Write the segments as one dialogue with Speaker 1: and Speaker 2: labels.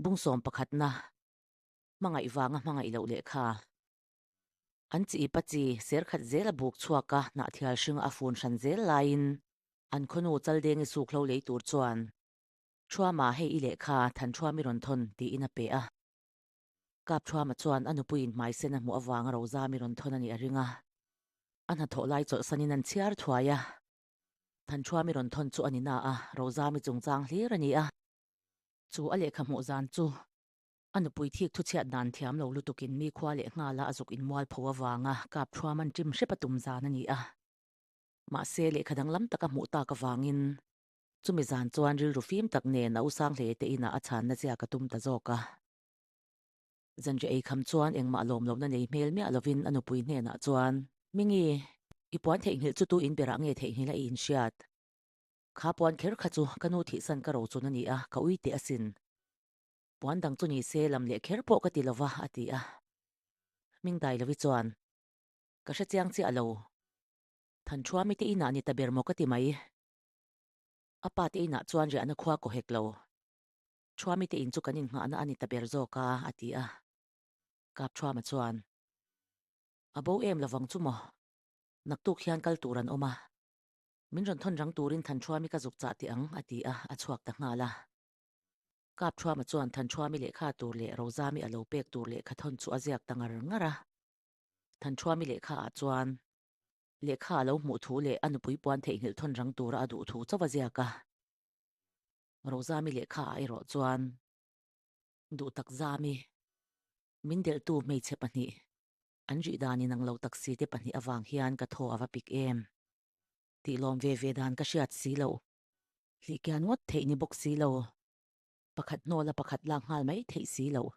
Speaker 1: Bung sawmpakhatna, Hmangaih vanga hmangaih loh lehkha. An chi ipa chi ser khat zel a buk chhuak a, hnahthial hringa a fun hran zel laiin an khawnu Chaldengi sukhlo lei tur chuan Thuama hei i lehkha Thanṭhuam i rawn thawn tiin a pe a. Kap Thuama chuan a nupuiin hmaisen a hmuh avanga Rozam i rawn thawn a nih a ring a. A hnathawh lai chawlhsanin an chhiar thuai a. Thanṭhuam i rawn thawn chu a ni na a, Rozam i chungchang hlir a ni a. Chu a lehkha hmuh zan chu a nupui thik thuchhiat dan thiam lo lutukin mi khua leh nghala a zuk inmualpho avanga kap thuam an ṭim hrep a tum zan a ni a. Mahse, lehkha danglam taka hmuh tak avangin chumi zan chuan rilru fim tak nen a u sang hle te inah a chhanna ziak a tum ta zawk a. Zanriah ei kham chuan engmah lawm lohna nei hmel miah lovin a nupui hnenah chuan, Mingi, i puan theihnghilh chu tu in berah nge theihnghilh a i inhriat? Kha puan kher kha chu ka nu thihsan ka rochun a ni a, ka ui teh asin. Puan dang chu ni se lam leh kher pawh ka ti lova, a ti a. Hming dai lovi chuan, Ka hre chiang chiah lo. Thanṭhuami te inah ni ta ber maw ka ti mai. A pa te inah chuan riahna khua kaw hek lo. Ṭhuami te in chu kan innghahna a ni ta ber zawk a, a ti a. Kapṭhuama chuan, A bo em lovang chu maw? Naktuk hian kal tur an awm a. Min rawn thawn rang turin Thanṭhuami ka zuk chah teh ang, a ti a, a chhuak ta nghal a. Kapṭhuama chuan Thanṭhuami lehkha tur leh Rozami a lo pek tur lehkha thawn chu a ziak ta ngar ngar a. Thanṭhuami lehkha ah chuan lehkha a lo hmuh thu leh a nupui puan theihnghilh thawn rang tura a duh thu chauh a ziak a. Rozami lehkha ah erawh chuan duh tak Zami, min delhtu hmeichhe pahnih, an rih dan inang lo taksi te pahnih avang hian ka thaw a va pik em. Tih lawm ve ve dan ka hriat si loh. Hlihkian ngawt theih ni bawk si lo. Pakhat hnawla pakhat lak nghal mai theih si loh.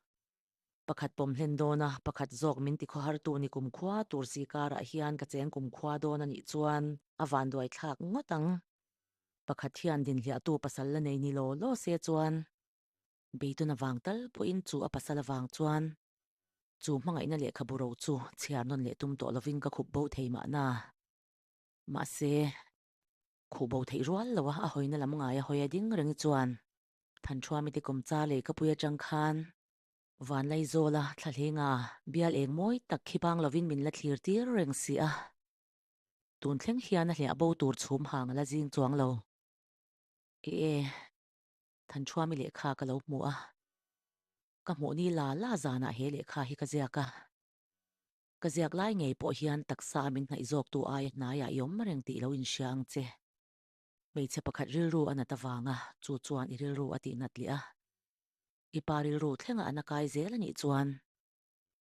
Speaker 1: Pakhat pawm hlen dawn a, pakhat zawk min ti khawhartu ni kumkhua tur si karah hian ka cheng kumkhua dawn a nih chuan a vanduai thlak ngawt ang. Pakhat hian dinhliahtu pasal la nei ni law law se chuan beidun avang tal pawhin chu a pasal avang chuan chu hmangaihna lehkhabu ro chu chhiar nawn leh tum tawh lovin ka khup bo thei mahna. Mahse, khuh bo theih rual lo a, a hawina lam ngai a hawi a ding reng chuan Thanṭhuami te kawmcha lei ka pui aṭang khan Vanlaizawla Thlahlenga bial eng mawi tak khi bang lovin min la thlir tir reng si a. Tun thleng hian a hliah bo tur chhum hang a la zing chuang lo. E e, Thanṭhuami lehkha ka lo hmu a, ka hmuh ni la la zanah he lehkha hi ka ziak a. Ka ziak lai ngei pawh hian taksa a min hnaih zawktu aia hnaiah i awm reng tih lo inhria ang che. Hmeichhe pakhat rilru a nat avanga chu chuan i rilru a tihnat leh a. I pa rilru thlenga a na kai zel a nih chuan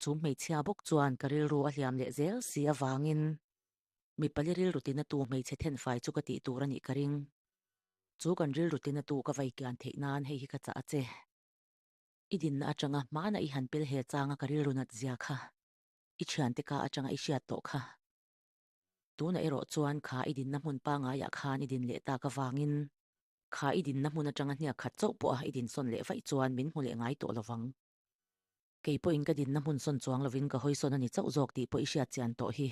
Speaker 1: chu hmeichhia bawk chuan ka rilru a hliam leh zel si avangin mipali rilru tinatu hmeichhe thenfai chu ka tih tur a nih ka ring. Chu kan rilru tinatu ka vaikian theih nan hei hi ka chah a che. I dinna atanga hmana i han pel he changa ka rilru nat zia kha i thiante ka atanga i hriat tawh kha. Tunah erawh chuan kha i dinna hmun pangaiah khan i din leh tak avangin kha i dinna hmun atanga hniak khat chauh pawha i din sawn leh vaih chuan min hmu leh ngai tawh lovang. Kei pawhin ka dinna hmun sawn chuang lovin ka hawi sawn a ni chauh zawk tih pawh i hriat chian tawh hi.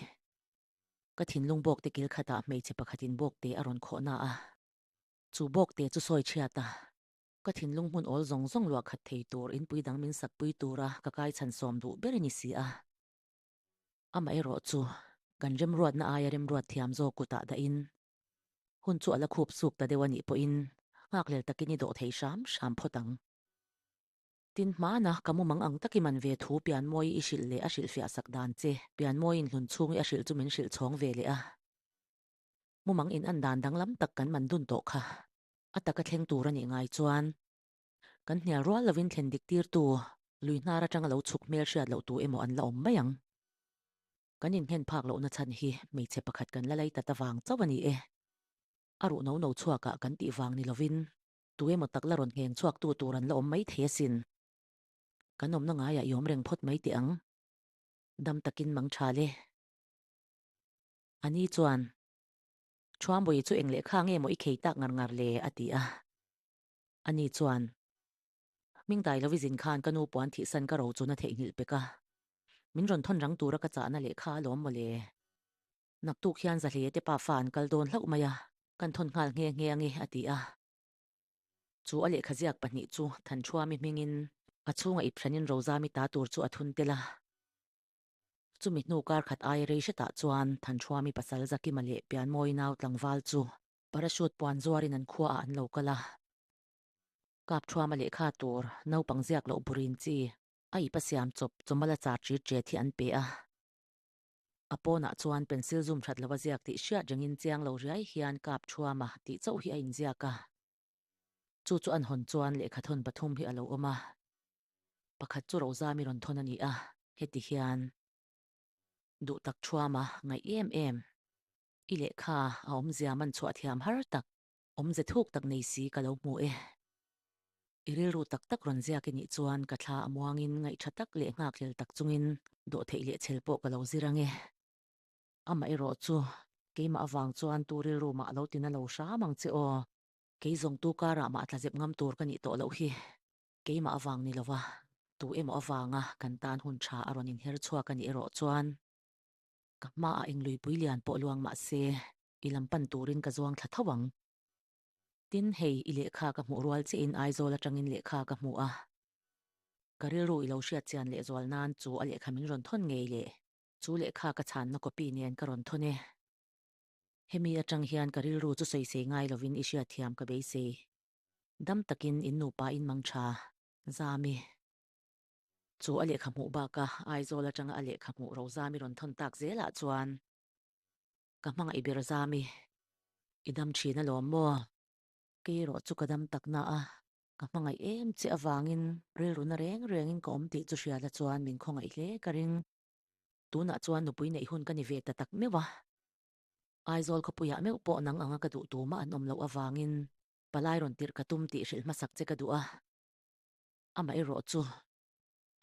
Speaker 1: Ka thinlung bawkte kil khatah hmeichhe pakhatin bawkte a rawn khawhna a, chu bawkte chu sawi chhiat a. Ka thinlung hmun awl zawng zawng luah khat thei tur inpui dang min sakpui tura ka kai chhan sawm duh ber i ni si a. Amaherawh chu kan remruatna aia remruat thiam zawk kutah dahin hun chu a la khup suk ta deuh a nih pawhin nghakhlel takin i dawh thei hram hram phawt ang. Tin hmana ka mumang ang takin man ve thu Pianmawi i hrilh leh a hrilhfiah sak dan che Pianmawiin hlun chhung i a hrilh chu min hrilh chhawng ve leh a. Mumang in an dan danglam tak kan man dun tawh kha a taka thleng tur a nih ngai chuan kan hnial rual lovin thlen dik tirtu lui hnar atanga lo chhuk hmel hriat loh tu emaw an la awm mai ang. Kan innghen phak lohna chhan hi hmeichhe pakhat kan la lei tat avang chauh a ni e. A ruh no no chhuakah kan tih vang ni lovin tu emaw tak la rawn ngheng chhuak tu tur an la awm mai thei asin. Kan awmna ngaiah i awm reng phawt mai teh ang. Dam takin mang tha le. A ni chuan, Thuambawi chu eng lehkha nge maw i khei tak ngar ngar le? a ti a. A ni chuan, Hming dai lo i zin khan ka nu puan thihsan ka ro chun a theihnghilh pek a. Min rawn thawn rang tura ka chahna lehkha a lawm maw le. Naktuk hian Zahleia te pa fa an kal dawn hlauh mai a, kan thawn nghal nghe nghe ange, a ti a. Chu a lehkha ziak pahnih chu Thanṭhuami hmingin. A chhunga ip hranin Rozami ta tur chu a thun tel a. Chumi hnu kar khat aia rei hretah chuan Thanṭhuami pasal Zakima leh Pianmawi nau tlangval chu parachute puan zuarin an khuaah an lo kal a. Kapṭhuama lehkha tur naupang ziak loh burin chi a ip a siam chawp chawmala char ṭit ṭet hi an pe a. A pawnah chuan pencil zum that lo a ziak tih hriat rengin chiang lo riai hian Kapṭhuama tih chauh hi a inziak a. Chu chu an hawn chuan lehkha thawn pathum hi a lo awm a. Pakhat chu Rozami rawn thawn a ni a, heti hian duh tak thuama ngaih em em. I lehkha a awmzia man chhuah thiam har tak, awmze thuk tak nei si ka lo hmu e. I rilru tak tak rawn ziak i nih chuan ka thla a muangin ngaih tha tak leh nghakhlel tak chungin dawhtheih leh chhel pawh ka lo zir ang e. Amaherawh chu keimah avang chuan tu rilru mah lo tina lo hram ang che aw. Kei zawng tu karah mah tla zep ngam tur ka nih tawh loh hi. Keimah avang ni lova, tu emaw avanga kan tan hun tha a rawn inher chhuak a nih erawh chuan ka hmaah eng luipui lian pawh luang mah se i lam pan turin ka zuang thla tho ang. Tin, hei i lehkha ka hmuh rual chiahin Aizawl atangin lehkha ka hmu a. Ka rilru i lo hriat chian lehzual nan chu a lehkha min rawn thawn ngei le. Chu lehkha ka chhanna copy nen ka rawn thawn e. Hemi atang hian ka rilru chu sawisei ngai lovin i hriatthiam ka beisei. Dam takin in nupa in mang tha, Zami. Chu a lehkha hmuh baka Aizawl atanga a lehkha hmuh ro Zami rawn thawn tak zelah chuan ka hmangaih ber Zami. I dam thin alawm maw? Kei erawh chu ka dam tak na a, ka hmangaih em che avangin rilru na reng rengin ka awm tih chu hriatna chuan min khawngaih hle ka ring. Tunah chuan nupui neih hun ka ni ve ta tak meuh a. Aizawl khawpuiah meuh pawh nang anga ka duh tumah an awm loh avangin palai rawn tirh ka tum tih hrilh hmasak che ka duh a. Amaherawh chu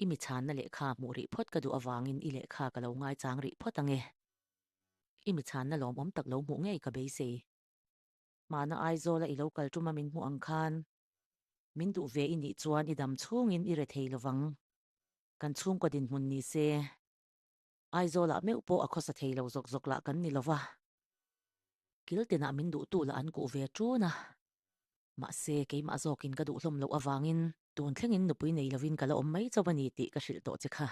Speaker 1: i mi chhanna lehkha hmuh rih phawt ka duh avangin i lehkha ka lo ngaichang rih phawt ange. I mi chhanna lawmawm tak lo hmuh ngei ka beisei. Hmana Aizawla i lo kal tuma min hmuh ang khan min duh ve i nih chuan i dam chhungin i re thei lovang. Kan chhungkaw dinhmun ni se. Aizawlah meuh pawh a khawsa thei lo zawk zawk lah kan ni lova. Kil tinah min duhtu lah an kuh ve ṭun a. Mahse, keimah zawkin ka duh hlawm loh avangin tun thlengin nupui nei lovin ka la awm mai chauh a ni tih ka hrilh tawh che kha.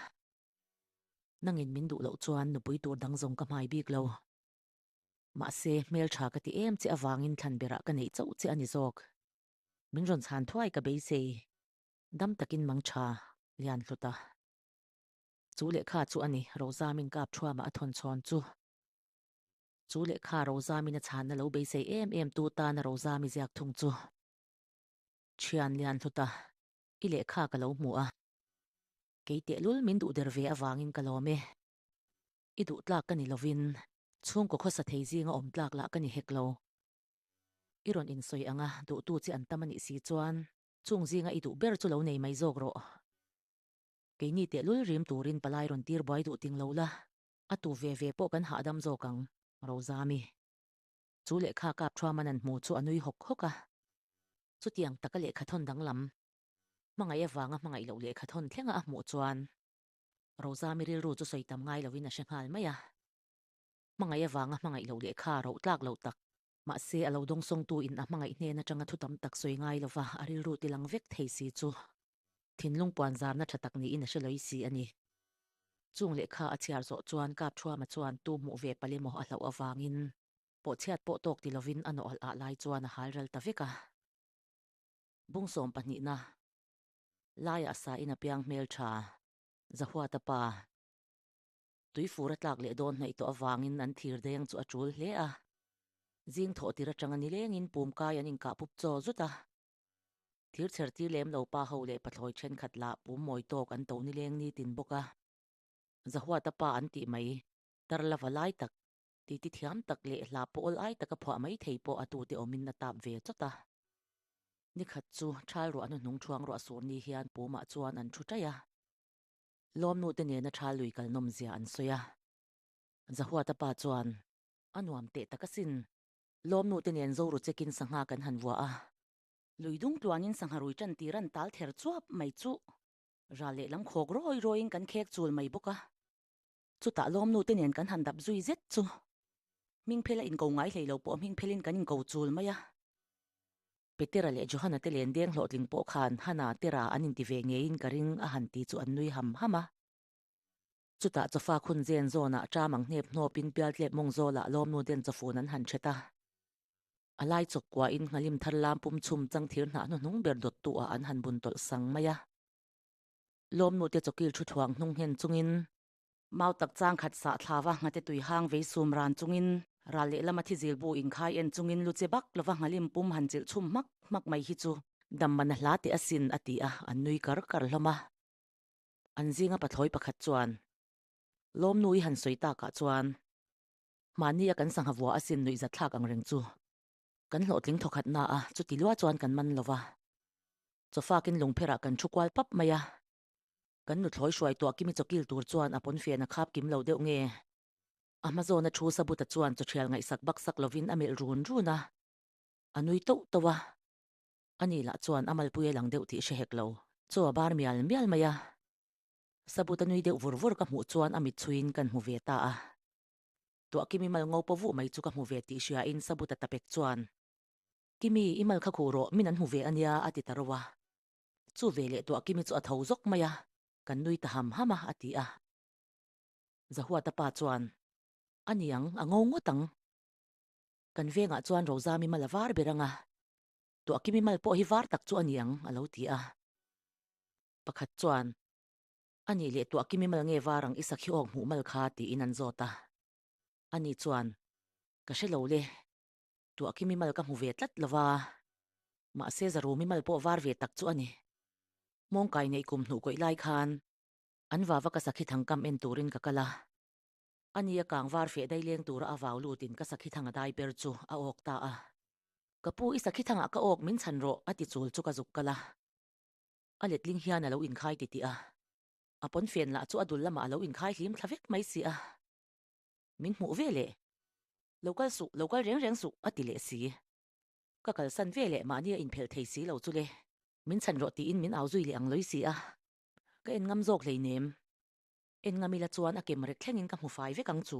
Speaker 1: Nangin min duh loh chuan nupui tur dang zawng ka hmai bik lo. Mahse, hmelṭha ka ti em che avangin thlan berah ka neih chauh che a ni zawk. Min rawn chhan thuai ka beisei. Dam takin mang ṭha, lian hlut a. Chu lehkha chu a ni, Rozamin kap thuama a thawn chhawn chu. Chu lehkha Rozamin a chhanna lo beisei em em tu tana Rozami ziak thung chu. Thian lian hlut a, i lehkha ka lo hmu a. Kei tehlul min duh der ve avangin ka lawm e. I duh tlak ka ni lovin, chhungkaw khawsa thei zinga awm tlak lah ka ni hek lo. I rawn insawi ang a, duhtu chi an tam a nih si chuan, chung zinga i duh ber chu lo nei mai zawk rawh. Keini tehlul rim turin palai rawn tir buai duh ting lo la, a tu ve ve pawh kan hahdam zawk ang, Rozami. Chu lehkha kap thuaman an hmu chu a nui hawk hawk a. Chutiang taka lehkha thawn danglam, hmangaih avanga hmangaih loh lehkha thawn thlenga a hmuh chuan Rozami rilru chu sawi tam ngai lovin a hre nghal mai a. Hmangaih avanga hmangaih loh lehkha roh tlak lo tak, mahse a lo dawngsawngtu in a hmangaih hnen atanga thu tam tak sawi ngai lova a rilru ti lang vek thei si chu thinlung puan zarna tha tak niin a hre lawih si a ni. Chung lehkha a chhiar zawh chuan Kap Thuama chuan tu hmuh ve palh emaw a hlauh avangin pawhchhiat pawh tawk ti lovin a nawh alh ah lai chuan a hal ral ta vek a. Bung sawm pahnihna laiah sa in a piang hmel tha Zahuata pa Tuifur a tlak leh dawn hnaih tawh avangin an thir deng chu a tul hle a. Zing thawh tir atanga nilengin pum kai an inkah pup chaw zut a. Thir chher tir lem lo pa ho leh pathlawi thenkhat lah pum mawi tawk an to nileng nitin bawk a. Zahuata pa an tih mai, tar lava lai tak, titi thiam tak leh hla pawh awl ai taka phuah mai thei pawh a tute awmin a tap ve chawt a. Nikhat chu thal ruah hnuhnung thuang ruah sur ni hian pumah chuan an thu ṭaih a. Lawmnute nena thal lui kal nawm zia an sawi a. Zahuata pa chuan, A nuam teh tak asin. Lawmnute nen Zoru chekin sangha kan han vua a. Lui dung tluanin sangha rui tan tir an tal ther chuap mai chu ral lehlam khawk rawi rawiin kan khek chul mai bawk a. Chutah lawmnute nen kan han dap zui zet chu hming phel a inko ngai hlei lo pawh hming phelin kan inko chul mai a. Petera leh Johana te len deng hlawhtling pawh khan Hana tera an inti ve ngeiin ka ring a han ti chu an nui ham ham a. Chutah chawfa khun zen zawnah ṭam ang hnep hnawpin pialtlep mawng zawlah lawmnu den chawfun an han ṭhet a. A lai chawk kuahin nghalim thar lam pum chhum chang thir hnah hnuhnung ber dawttu ah an han bun tawlh sang mai a. Lawmnu te chawkil thu thuang hnung nghen chungin Mau tak chang khat sah thlava nghate tui hang vei sum ran chungin ral lehlama thizil bu inkhai en chungin lu che bak lova nghalim pum han chilh chhum hmak hmak mai hi chu dam man a hla teh asin a ti a, an nui kar kar hlawm a. An zinga pathlawi pakhat chuan Lawmnu i han sawi takah chuan mahni a kan sangha vua asin nuihzat thlak ang reng chu kan hlawhtling thawkhat na a, chuti lua chuan kan man lova. Chawfakin lungpherah kan thu kual pap mai a. Kan nuthlawi hruai tuah kimi chawkil tur chuan a pawnfian a khap kim lo deuh nge? A hma zawna thu Sabuta chuan chawṭhial ngaihsak bak sak lovin a melh run run a, a nui tauh tauh a. Ani lah chuan a malpui a lang deuh tih hre hek lo. Chaw a bar mial mial mai a. Sabuta nui deuh vur vur ka hmuh chuan a mit chhuiin kan hmu ve ta a. Tuah kimi mal ngo paw vuh mai chu ka hmu ve tih hriain Sabuta tapek chuan, Kimi, i mal kha khuh rawh, min an hmu ve a nia, a ti ta ro a. Chu ve leh tuah Kimi chu a tho zawk mai a, kan nui ta ham ham a, a ti a. Zahuata pa chuan, A ni ang, a ngo ngawt ang. Kan vengah chuan Rozami mal a var ber ang a, tuah Kimi mal pawh hi var tak chu a ni ang, a lo ti a. Pakhat chuan, A nih leh tuah Kimi mal nge var ang i sakhi awk hmuh mal kha, tiin an zawt a. Ani chuan, Ka hre lo le, Tuah khi mimal ka hmu ve tlat lo va, mahse Zaru mimal pawh var ve tak chu a ni. Mawngkai neih kum hnuh kawih lai khan an vava ka sakhi thang kam en turin ka kal a. Ani a kang var feh dai leng tura a vau lutin ka sakhi thang a dai ber chu a awk ta a. Ka pu i sakhi thangah ka awk min chhan rawh a ti chul chu ka zuk kal a. A letling hian a lo inkhai titih a. A pawnfen lah chu a dul lamah a lo inkhai hlim thla vek mai si a. Min hmuh ve leh. Lo kal suh, lo kal reng reng suh, a ti leh si. Ka kalsan ve leh mahni a inphelh thei si lo chu le. Min chhan rawh tiin min au zui leh ang lawih si a. Ka en ngam zawk hleinem. En ngam ila chuan a kem rek thlengin ka hmu fai vek ang chu.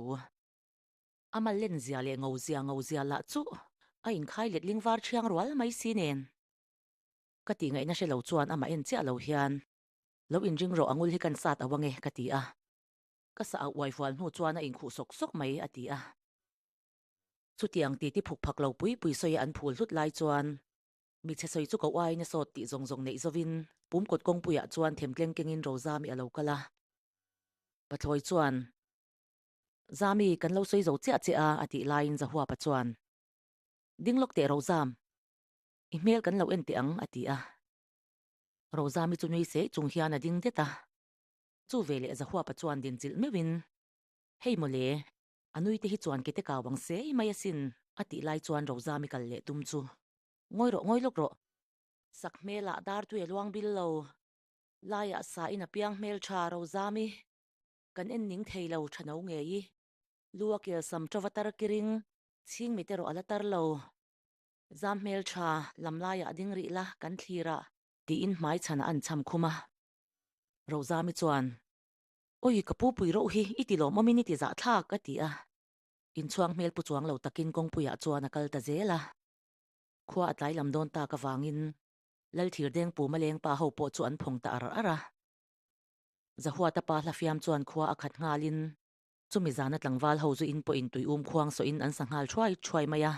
Speaker 1: A mal len zia leh ngo zia ngo zia lah chu a inkhai letling var thiang rual mai si nen. Ka tih ngaihna hre lo chuan amah en chiah lo hian, Lo inring rawh angul hi kan sat au ange, ka ti a. Ka sa auh uai fual hnu chuan a inkhuh sawk sawk mai, a ti a. Chutiang titi phuk phak lo pui pui sawi a an phul hlut lai chuan mi chhe sawi chu ko uaiin a sawt tih zawng zawng neih zovin pum kawt kawngpuiah chuan themtleng kengin Rozami a lo kal a. Pathlawi chuan, Zami, kan lo sawi zo chiah che a, a tih laiin Zahuapa chuan, Ding lawk teh Rozam, i hmel kan lo en teh ang, a ti a. Rozami chu nui seh chung hian a ding det a. Chu veleh Zahuapa chuan din chilh meuhin, Hei mawle, a nui te hi chuan ke te kau ang sei mai asin, a tih lai chuan Rozami kal leh tum chu, Ngawi rawh, ngawi lawk rawh. Sak hmelah dar tui a luang bil lo. Laiah sa in a piang hmel tha Rozami, kan en ning thei lo tha no ngei. Lu a kel sam tova tar kiring, chhing mit erawh a la tar lo. Zam hmel tha, lam laiah ding rih la, kan thlir a. Tiin hmai chhanah an cham khum a. Rozami chuan, Awi ka pu pui roh hi i ti lawmawmin i ti zahthlak, a ti a. Inchhuang hmel pu chuang lo takin kawngpuiah chuan a kal ta zel a. Khua a tlai lam dawn tak avangin Lalthirdeng pu Maleng pa ho pawh chu an phawng ta ar ar a. Zahuata pa hlafiam chuan khua a khat nghalin chumi zana tlangval ho zu in pawhin tuium khuang sawhin an sa nghal thuai thuai mai a.